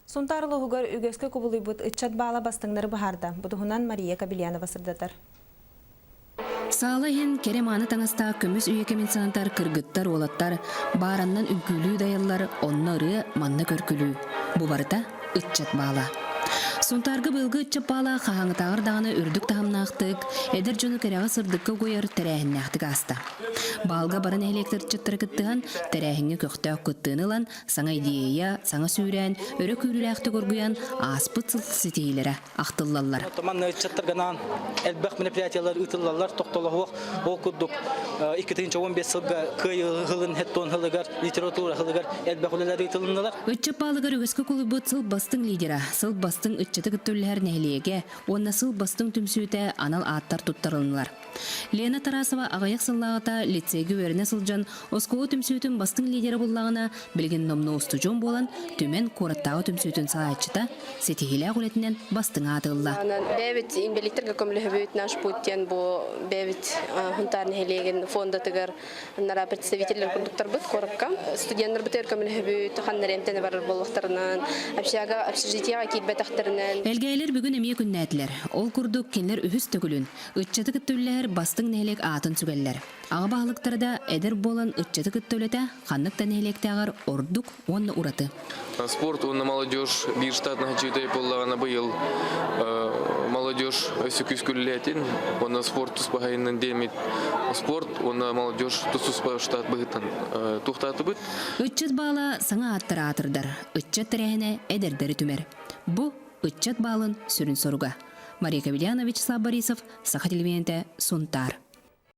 Сунтаар улууһугар үгэскэ кубулуйбут ыччат баала бастыҥнары быһаарда. Бу туһунан Мария Кобельянова сырдатар. Саала иһин кэрэ-мааны таҥастаах көмүс үйэ кэмин санатар кыргыттар, уолаттар баараннан үҥкүүлүү дайаллар, онно ырыа, манна көркүлүү. Бу барыта ыччат баала. Сунтаарга быйылгы ыччат баала хаһааҥҥытааҕар даҕаны үрдүк таһымнаахтык, эдэр дьону кэрэҕэ-сырдыкка угуйар тэрээһиннээхтик ааста. Баалга бары нэһилиэктэр ыччаттара кыттыһан, тэрээһиҥҥэ көхтөөх кыттыыны ылан, Саҥа идея, саҥа сүүрээн, өрө күүрүүлээхтик оргуйан, ааспыт сыл ситиһиилэрэ ахтыллаллар. Манна ыччаттарга анаан элбэх мероприятиялар ыытыллаллар, тохтолоһуох. Ол курдук 2015 сылга Кыайыы сылын хеттон сылыгар, литература сылыгар элбэх үлэлэр ыытылыннылар. Ыччат баалыгар үгэскэ кулуйбут сыл бастыҥ лидера, сыл бастыҥ ыччаты кытта үлэлэһэр нэһилиэгэ уонна сыл бастыҥ түмсүүтэ анал ааттар туттарылыннылар. Лена Тарасова аҕыйах сыллааҕыта лицейгэ үөрэнэ сылдьан оскуола түмсүүтүн бастыҥ лидерэ буллаҕына, билигин номнуо устудьуон буолан, Түмэн куораттааҕы түмсүүтүн салайааччыта ситиһиилээх үлэтинэн бастыҥ ааты ылла. Бэйэбит инбэлииттэргэ көмөлөһөбүт наш путь диэн бу бэйэбит Хунтаар нэһилиэгин фондатыгар нара представителлэр курдуктарбыт куоракка. Студеннарбытыгар көмөлөһөбүт, ханна эмтэнэ барар буоллахтарынан, общага общежитиеҕа киирбэтэхтэринэн. Элгээйилэр бүгүн эмиэ күннээтилэр. Ол курдук кинилэр үһүс төгүлүн Ыччаты кытта үлэлэһэр бастыҥ нэһилиэк аатын сүгэллэр. Аҕа баһылыктара да эдэр буолан ыччаты кытта үлэтэ ханнык да нэһилиэктээҕэр ордук уонна ураты. Спорт уонна молодежь биир штатнаһы чыытай буоллаҕына быйыл молодежь өссө күүскэ үлэлээтин уонна спорт туспаһайынан диэммит спорт уонна молодежь тус-туспа штат быһыытынан туохтаатыбыт. Ыччат баала саҥа ааттары аатырдар, ыччат тэрээһинэ эдэрдэри түмэр. Бу ыччат баалын сүрүн соруга. Мария Кавельяна, Вячеслав Борисов, Саха телевидениетэ, Сунтаар.